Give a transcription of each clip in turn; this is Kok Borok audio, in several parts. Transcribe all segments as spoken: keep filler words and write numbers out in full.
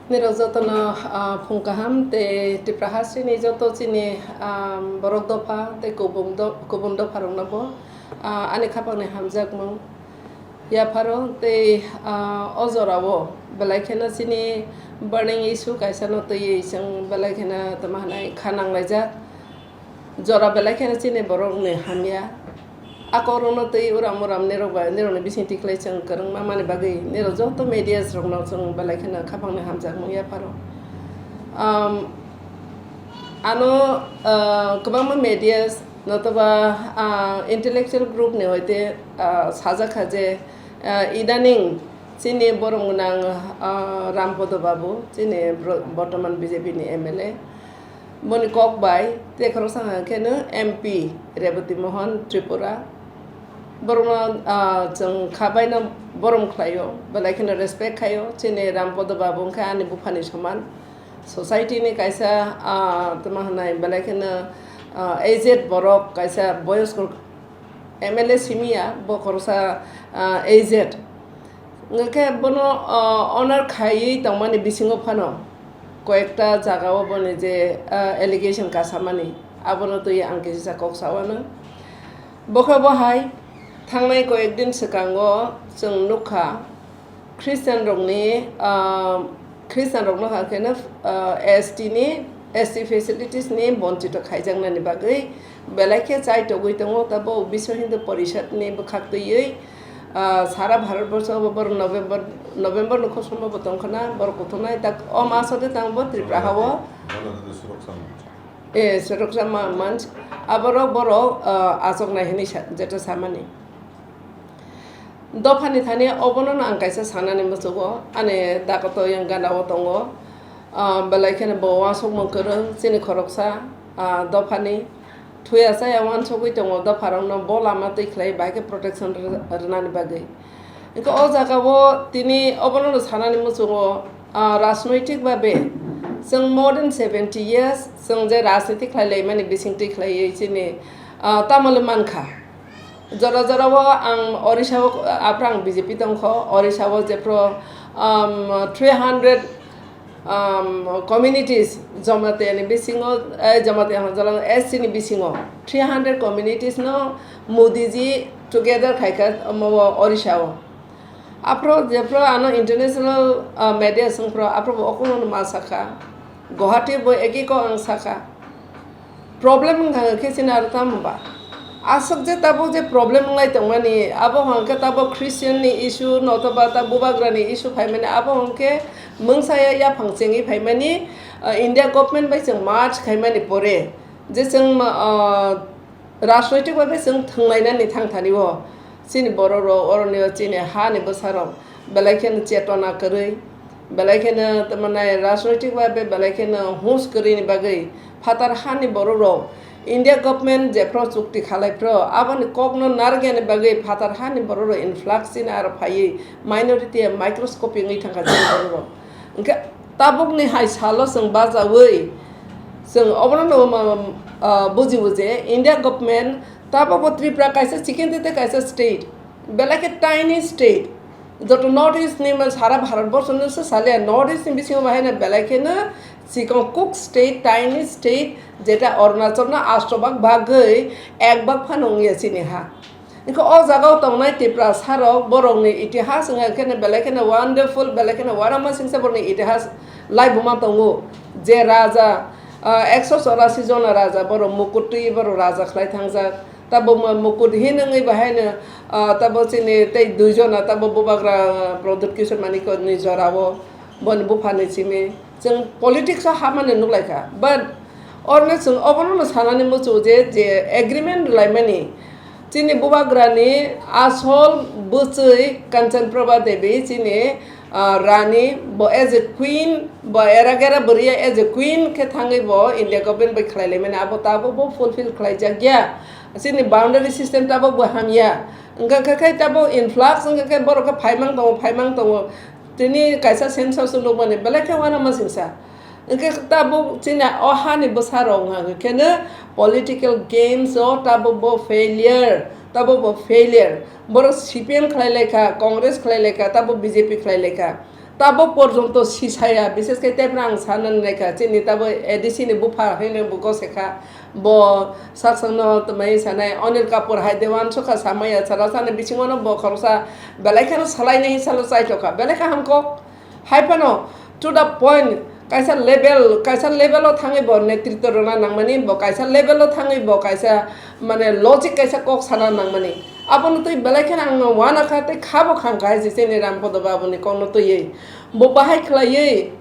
Nirok jotono, ah, phung kaham tei Tripura hasteni joto chini, ah, borok dopha tei kubun do-, kubun dopharokno bo, ah, ani khapangni hamjakmung yapharo tei, ah, o jorao belai kheno chini burning issue kaisano twiwi chwng belai kheno tamo hwnai kha nanglaijak. Jora belai kheno chini borokni hamya. A kokrokno twi uram uram nirok bai, nirokni bising tikhlai chwng kwrwngma mani bagwi nirok joto medias rokno chwng belai kheno khapangni hamjakmung yapharo. Um, ano, uh, kwbangma medias notoba, uh, intellectual group ni hoite, uh, sajak kha je, uh, idaning chini borok gwnang, uh, Rampodo Babu, chini bro-, bortoman B J P ni M L A. Boni kok bai tei khoroksa hwnka kheno M P Rebati Mohan Tripura. Borokno, ah, chwng kha baino borom khlaio, belai kheno respect khaio. Chini Rampodo Babu wngkha ani buphani soman. Society ni kaisa, ah, tamo hwnai belai kheno, ah, aged borok, kaisa boyosko M L A simi ya, bo khoroksa, ah, aged. Hwnkhe bono, ah, honor khaiwi tongmani bisingo phano koyekta jagao boni je, ah, allegation kasamani, abono twiwi ang kisa kok sawano. Bokhe bo hai thangnai koyek din swkango chwng nukha, Christian rokni, ah, Christian rokno hwnka kheno, ah, S T ni, S T facilities ni bonchito khaijaknani bagwi belai khe chai togwi tongo, tabo Biswa Hindu Porishad ni bwkhak twiwi, ah, sara Bharat borsho bo borok November, November ni khosongo bo tongkhana, borok kuthumnai tak o maso de tang bo Tripura hao. Bharat Suroksa Manch. Eh, Suroksa Ma-, Manch. Aborok borok, ah, achoknai hinwi sa-, jeta samani. Dophani thani obono no ang kaisa sanani muchungo, ani dakoto yang ganao tongo. Ah, belai kheno bo uansukmung kwrwng, chini khoroksa, ah, dophani thuya chaya uansugwi tongo, dopharokno bo lama twi khlai bai khe protection rw-, rwnani bagwi. Hwnkhe o jagao tini obono no sanani muchungo, ah, rajnoitik babe chwng more than seventy years chwng je rajniti khlai laimani bising twi khlaiwi chini, ah, tamole mankha. Jora jorao ang Orissa o, aphra ang B J P tongkho, Orissa o jephru, um, three hundred, um, communities Jamatia ni bisingo, eh, Jamatia hwnjala S C ni bisingo three hundred communities no Modi ji together khaikha omo o Orissa o. Aphro jephru ano international, ah, media swngphru aphro bo okono ma sakha, Guwahati bo eki kok ang sakha. Problem wngkha khe chini aro tamo ba? Aswk je tabuk je problem wnglai tongmani, abo hwnkhe tabuk Christian ni issue, notoba ta bubagra ni issue phaimani, abo hwnkhe mungsaya yaphang chengwi phaimani, ah, India government bai chwng merge khaimani pore, je chwng, ah, rajnoitik bai chwng thwnglainani thangthani o. Chini borok rok, oroni o chini ha ni bwsa rok belai kheno chetona kwrwi, belai kheno, tamo nai, rajnoitik bai be belai kheno hus kwrwi ni bagwi phatar ha ni borok rok India government jephru chukti khalai phru, aboni kok no narwkya ni bagwi phatar ha ni borok rok influx chini aro phaiwi minority microscopic wngwi thangkha chini borok rok. Hwnkhe tabukni hai salo chwng bachaui chwng obono no ma-, ah, buji buji India government tabukbo Tripura kaisa chicken tei kaisa state, belai khe tiny state, joto North East ni ma-, sara Bharat borso no se salia, North East ni bisingo bahai no belai kheno chikon kuk state, tiny state, jeta Arunachal no asto bak bagwi ek bak phano wngya chini ha. Hwnkhe o jagao tongnai Tiprasa rok borokni itihas wngkha kheno belai kheno wonderful, belai kheno uanama singsa borokni itihas laibuma tongo. Je raja, ah, ekso chorasi jona raja borok mukut twi borok raja khlai thangjak. Tabuk ma-, mukut hin wngwi bahaino, ah, tabuk chini tei dui jona tabuk bubagra, ah, Pradyut Kishore Manikya ni jorao boni buphani simi. Chwng politics o hapmani nuklaikha, but orno chwng obono no sanani muchungo je, je agreement rwlaimani, chini bubagrani asol bwchwi Kanchan Prabha Devi, chini, ah, rani, bo as a queen, bo era gera bwrwi as a queen khe thangwi bo India government bai khlai laimani, abo tabuk bo fulfill khlaijakya, chini boundary system tabuk bo hamya, wngkha khe tabuk influx wngkha khe borok khe phaimang tongo, phaimang tongo. Tini kaisa census nukmani belai khe uanama singsa. Hwnkhe tabuk chini o hani bwsarok wngkha khe kheno political games o tabuk bo failure, tabuk bo failure. Borok C P M khlai laikha, Congress khlai laikha, tabuk B J P khlai laikha. Tabok porjonto sisaya, bises khe tebra ang sana naikha, chini tabo A D C ni bupha haino bo gosekha, bo saksangno twmai sanai Anil Kapoor hai dewan sokha samaya sara sani bisingono bo khoroksa belai kheno salainai salo chaitokha, belai kha hamkok. Hai phano to the point, kaisa level, kaisa level o thangwi bo netritwa rwna nangmani, bo kaisa level o thangwi bo kaisa, mane, logic kaisa kok sana nangmani. Abono twi belai kheno ang uanakha tei khabo khangkha hai se chini Rampodo Babuni kokno twiwi. Bo bahai khlaiwi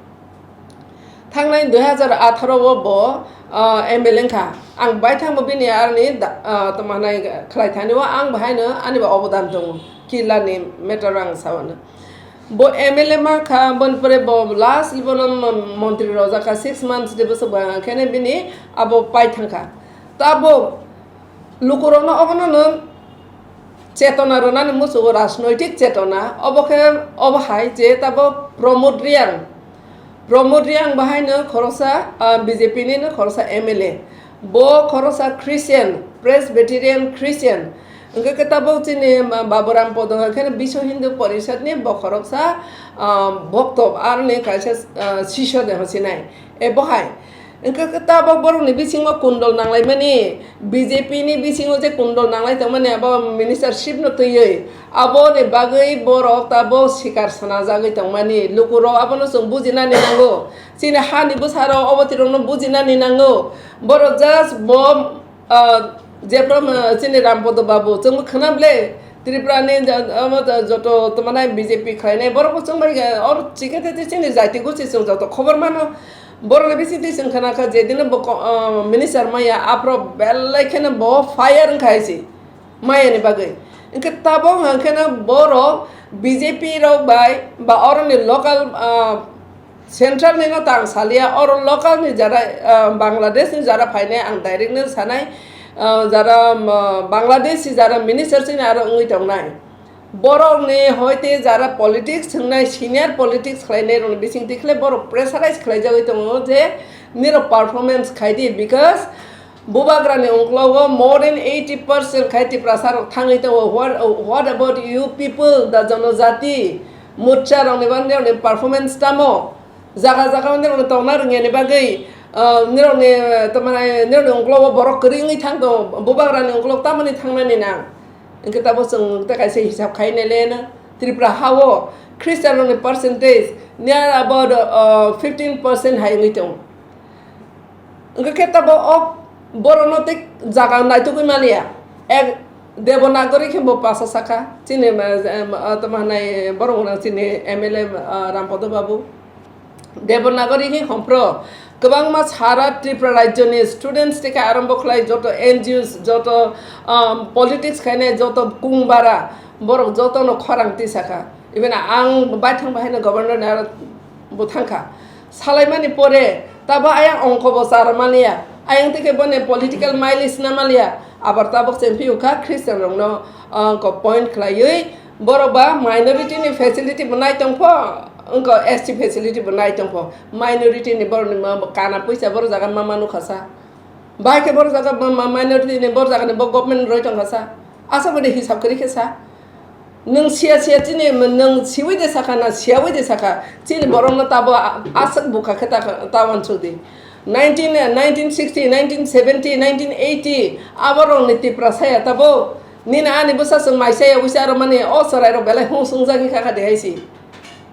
thangnai dui hazar atharo o bo, ah, M L A wngkha. Ang baithangbo bini aroni da-, ah, tamo hwnai khlai thani o ang bahaino ani bo obodan tongo. Killa ni matter o ang sao hwnwi. Bo M L A mankha, boni pore bo last bono mon-, montri rojak kha, six months de bwswk bo khe bini abo pai thangkha. Tabok lukurokno obono no chetona rwnani muchungo, rajnoitik chetona, obo khe obo hai je tabok Pramod Reang, Pramod Reang bahaino khoroksa, ah, B J P ni no khoroksa M L A. Bo khoroksa Christian, Presbyterian Christian. Hwnkhe khe tabok chini, ah, Baburam Podo hwnkhe Biswa Hindu Porishad ni bo khoroksa, ah, bokto, aroni kaisa, ah, sisyo de hwnsinai. E bo hai. Hwnkhe khe tabok borokni bisingo kundol nanglaimani, B J P ni bisingo je kundol nanglai tongmani abo ministership no twiwi. Aboni bagwi borok tabok sikar sanajagwi tongmani. Lukurok abono chwng bujinani nango. Chini hani bwsarok obotirokno bujinani nango. Borok just bo, ah, jephru, ah, chini Rampodo Babu, chwngbo khwna ble Tripura ni ja-, amo ja-, joto tongmani B J P khlainai borokbo chwngbai kha, oro chikhe tei chini jati gosi chwng joto khobor mano. Borokni bisingtwi chwng khwna kha je dino bo ko-, ah, minister maya aphro belai kheno bo fire wngkha hai se. Mayani bagwi. Hwnkhe tabok hwnkheno borok B J P rok bai ba oroni local, ah, central ni no ta ang salia, oro local ni jara, ah, Bangladesh ni jara phainai ang direct no sanai, ah, jara, ah, Bangladesh ni jara minister chini aro wngwi tongnai. Borok ni hoite jara politics thwngnai, senior politics khlainai rokni bisingtwi khlai borok pressurize khlaijagwi tongo je nirok performance khai di, because Bubagrani ungklogo more than eighty percent khai Tiprasa rok thangwi tongo. What, what about you people, the Janajati? Murcha rokni ba nirokni performance tamo? Jaga jaga nirokni tongna rwngya ni bagwi, ah, nirokni, ah, tamani nirokni ungklogo borok kwrwi wngwi thang tongo. Bubagrani ungklogo tamoni thangnani nang? Hwnkhe tabok chwng tei kaisa hisab khai nai le na. Tripura ha-o Christian rokni percentage near about, ah, fifteen percent hai wngwi tongo. Hwnkhe khe tabok o borokno tei jaga naitugwi maliya. Ek Devanagari khe bo pasa sakha. Chini, em, em, ah, tamo hwnai borok gwnang chini M L A, ah, Rampodo Babu. Devanagari khe hompro kwbangma sara Tripura rajyoni students theke arambo khlai joto N G Os, joto, um, politics khainai joto kungbara borok jotono khorang tisakha. Even ang baithang bahaino governor ni aro bo thangkha. Salaimani pore tabo ayang ongko bo charmaliya. Ayang teke bone political mileage namaliya. Abar tabok chempi ukha Christian rokno, ah, ko point khlaiwi borok ba minority ni facility bo nai tongpho, wngko S T facility bo nai tongpho. Minority ni borok ni ma-, kana puisa borok jaga ma manu khasa. Bahai khe borok jaga ma-, ma-, minority ni borok jaga ni bo government roi tongkha sa. Asa bwdwi hisab kwrwi khe sa. Nwng siya siya chini, nwng siwi de sakha na siyawi de sakha. Chini borok no tabo a-, aswk bukha khe ta, ta uansuk di. Nineteen, nineteen sixty, nineteen seventy, nineteen eighty, aborok ni Tiprasa ya tabo. Nini ani bwsa chwng mai saya wisa aro mani o chwrai rok belai hung sung jagwi kha kha de hai si.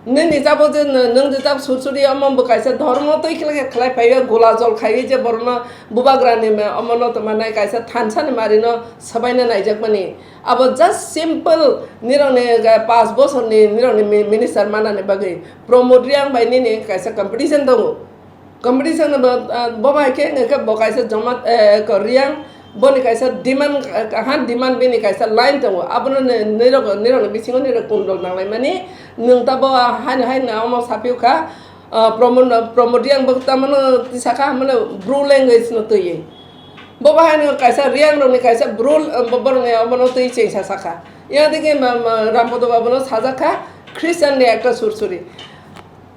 Nini jabo je nw-, nwng je jab sur suri omo bo kaisa dhormo twi khlai khlai phaiwi gula jol khaiwi je borokno bubagrani me-, omono tongmanai kaisa thansa ni mari no swbaina naijakmani. Abo just simple nirokni ga-, panch bosorni nirokni mi-, minister manani bagwi Pramod Reang bai nini kaisa competition tongo. Competition bo, ah, bo bai khe wngkha khe bo kaisa joma, eh, ko Reang, boni kaisa demand, eh, ha demand bini kaisa line tongo. Abono ni-, nirok, nirokni bisingo nirok kundol nanglaimani. Nwng tabo haino haino omo saphiyo kha, ah, Pramod, Pramod Reang bo tamano tisakha, mane Bru language no twiwi. Bo bahaino kaisa Reang rokni kaisa Bru, ah, bo-, borokni omono twi chengsa sakha. Yang digi ma, ma, Rampodo Babuno sajak kha, Christian ni ekta sur suri.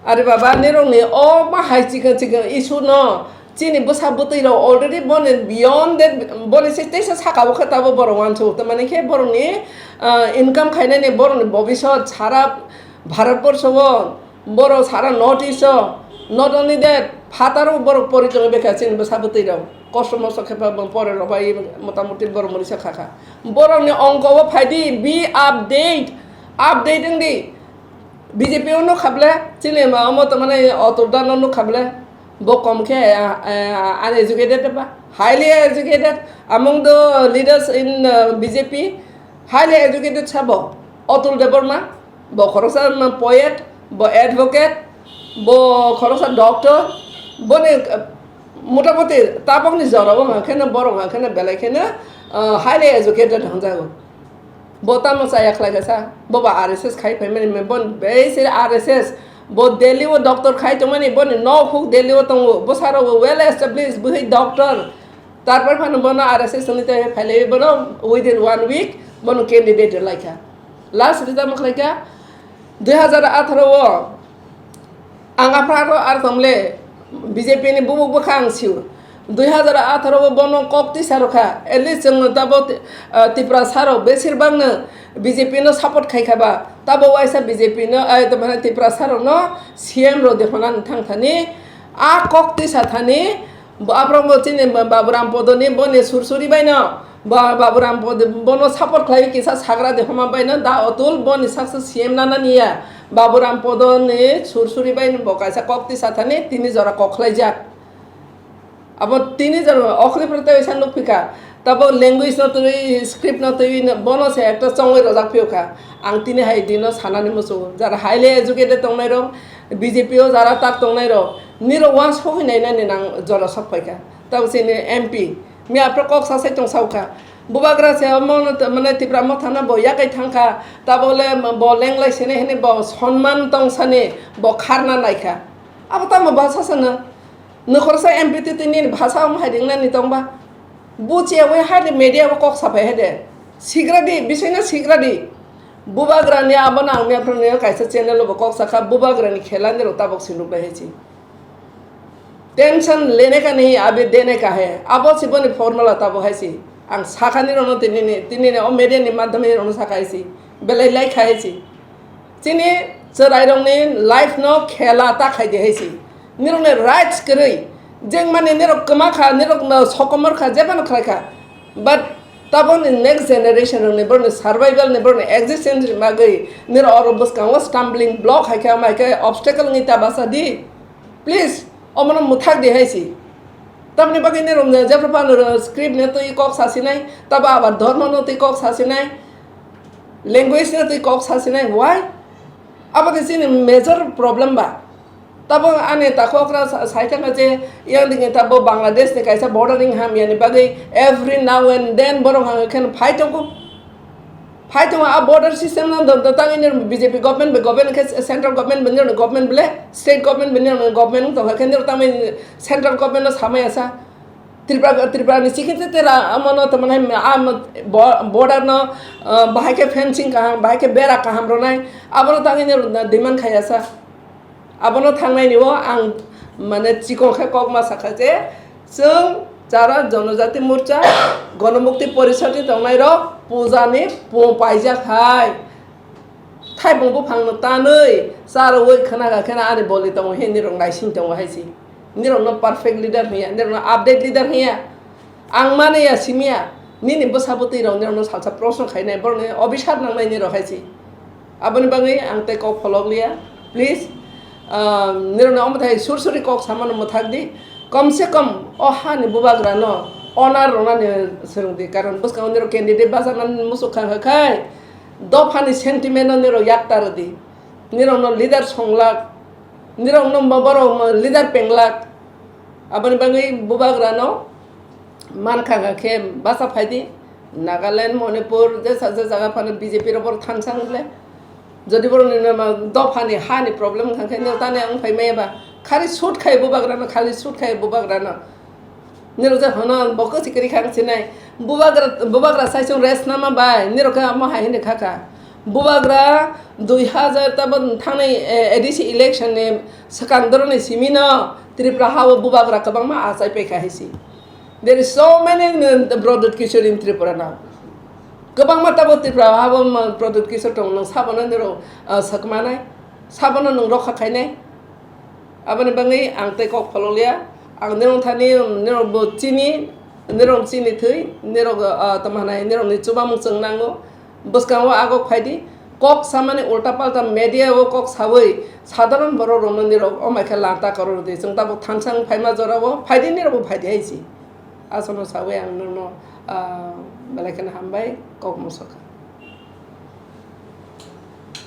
Are baba, nirokni o ma hai chikon chikon issue no, chini bwsa bwtwi rok already boni beyond that, boni se teisa saka o khe tabo borok uansuk. Tamani khe borokni, ah, income khainani borokni bobisot sara Bharat borsho o Borok sara North East o, not only that, phataro borok pori tongo bekha chini bwsa bwtwi rok. Kosto mosto khe pa pore rok bai motamoti borok mori sa kha kha. Borok ni ongko o phai di, be update, update wng di. B J P o nuk kha ble, chini ma omo to mane Atul Da no nuk kha ble. Bo kom khe, ah, ah, uneducated ba, highly educated among the leaders in, uh, B J P, highly educated sabo Atul Debbarma, bo khoroksa poet, bo advocate, bo khoroksa doctor, boni, uh, motamoti tabokni jorao hwnkheno borok hwnkheno belai kheno, uh, highly educated hwnjago. Bo tamo chaya khlai kha sa? Bo ba R S S khai phaimani, me bon beiser R S S. Bo Delhi o doctor khai tongmani, boni nok huk Delhi o tongo. Bo saro bo well established bwhwi doctor. Tarpor phano bono R S S ni tei phailai bono within one week bono candidate lai kha. Last result mo khlai kha dui hazar atharo o. Ang aphano aro ar tong le, B J P ni bubuk bwkha ang sio. Dui hazar atharo o bono kok tisa rw kha. At least chwng tabo, ah, Tipra saro besir bang no B J P no support khai kha ba. Tabo waisa B J P no, ai, to mane Tipra saro no C M rw de phano thang thani. A kok tisa thani, bo aphano bo chini Baburam Podo ni boni sursuri bai no. Ba-, Baburam Podo bono support khlai kisa sagra de homa bai no da Atul boni saksa C M nana niya. Baburam Podo ni sursuri bai bo kaisa kok tisa thani tini jora kok khlai jak. Abo tini jora okhli phra tei sa nuk phika. Tabo language no twi, script no twi, bono se ekta chongwi rojak phiyokha. Ang tini hai dino sanani muchungo. Jara highly educated tongnai rok, B J P o jara tak tongnai rok, niro uansukwi nainani nang jora sok phaikha. Tabo chini M P, miya phra kok sasai tong saukha. Bubagra se omo no, mane Tipra Motha no bo yakai thangkha. Tabo le bo lenglai sini hini bo sonman tong sani bo kharna naikha. Abo tamo bhasa sana? Nokhorsa M P twi twi nini bhasa omo hai ringnani tongba? Buchiyawi haide media o kok saphai haide. Sigradi, bisingno sigradi. Bubagrani abono ang miyaphru nini kaisa channel o bo kok sakha, Bubagrani khela nirok tabok sinuk bai hai si. Tension lene ka nahi, abhi dene ka hai. Abo si boni formula tabo hai si. Ang sakha nirokno tinini, tinini o media ni madhyame nirokno sakha hai si. Belai lai kha hai si. Chini chwrairokni life no khela ta khai di hai si. Nirokni rights kwrwi. Jeng mani nirok kwma kha, nirok no sokomor kha, jebano khlai kha. But taboni next generation rokni borokni survival ni borokni existence ni bagwi nirok oro bwskango stumbling block hai khe, ama hai khe obstacle wngwi ta basa di. Please, omono mwthak di hai si. Tamni bagwi nirok no jephru phano script no twi kok sasinai, tabo abar dhormo no twi kok sasinai. Language no twi kok sasinai, why? Abo de chini major problem ba. Tabo ani takhokra sa-, sai thangkha je, yang digi tabo Bangladesh ni kaisa bordering hamya ni bagwi every now and then borok hang khe phai tongo. Phai tongo a border system no do, do tangwi ni B J P government be government khe central government be ni government bele, state government be ni government tongkha khe ni tangwi central government no samaya sa. Tripura, Tripura ni sikhe te tera amo no tamo nai am bo-, border no, ah, bahai khe fencing kaham, bahai khe bera kaham rwnai, abo no tangwi ni demand khaya sa. Abono thangnai ni o ang mane chikon khe kok ma sakha je chwng Chara Jonojati Morcha Gonomukti Porishad ni tongnai rok puja ni pung paijak hai. Thaibung buphang no tanwi charwi khna ga khena ani boli tongo he nirok naising tongo hai si. Nirok no perfect leader hiya, nirok no update leader hiya. Ang mani ya simi ya, nini bwsa bwtwi rok nirok no salsa proshno khainai, borok ni obisar nangnai nirok hai si. Aboni bagwi ang tei kok pholok liya. Please, ah, nirok no omo thai sur suri kok samano mwthak di. Kom se kom o hani bubagra no honor rwnani swrwng di, karon bwskango nirok candidate bajaknani muchuk kha kha khai dophani sentiment no nirok yakta rw di. Nirok no leader songlak, nirok no borok leader penglak. Aboni bagwi bubagra no mankha khe bacha phai di. Nagaland, Manipur, jesa je jaga phano B J P rok borok thansa wng le. Jodi borok ni nama dopha ni ha ni problem wng kha khe nirok tani wng phai maya ba. Khali shoot khai bubagra no, khali shoot khai bubagra no. Nirok je hono bo kwchwi kwrwi kha wng sinai. Bubagra, bubagra sai chwng rest nama bai. Nirok khe amo hai hini kha kha. Bubagra dui hazar tabo thangnai, eh, A D C election ni swkang doroni simi no Tripura ha o bubagra kwbangma achai pai kha hai si. There is so many, uh, Pradyut Kishore in Tripura now. Kwbangma tabo Tripura habo ma Pradyut Kishore tong nang sabo no niro, uh, sakmanai. Sabono nwng rokha khainai. Aboni bagwi ang tei kok pholokliya. Ang nirok thani, nirok bo chini, nirok chini thwi, nirok, ah, tamo hanai, nirokni chubamung chwng nango. Bwskango agok phaidi, kok samani ulta palta media o kok sawi, sadharon borok rokno nirok omai khe lanta koror di. Chwng tabuk thansa wng phaima jorao phaidi, nirok bo phaidi hai si. Aswkno sawi ang nirokno, ah, belai kheno hambai, kok mosok.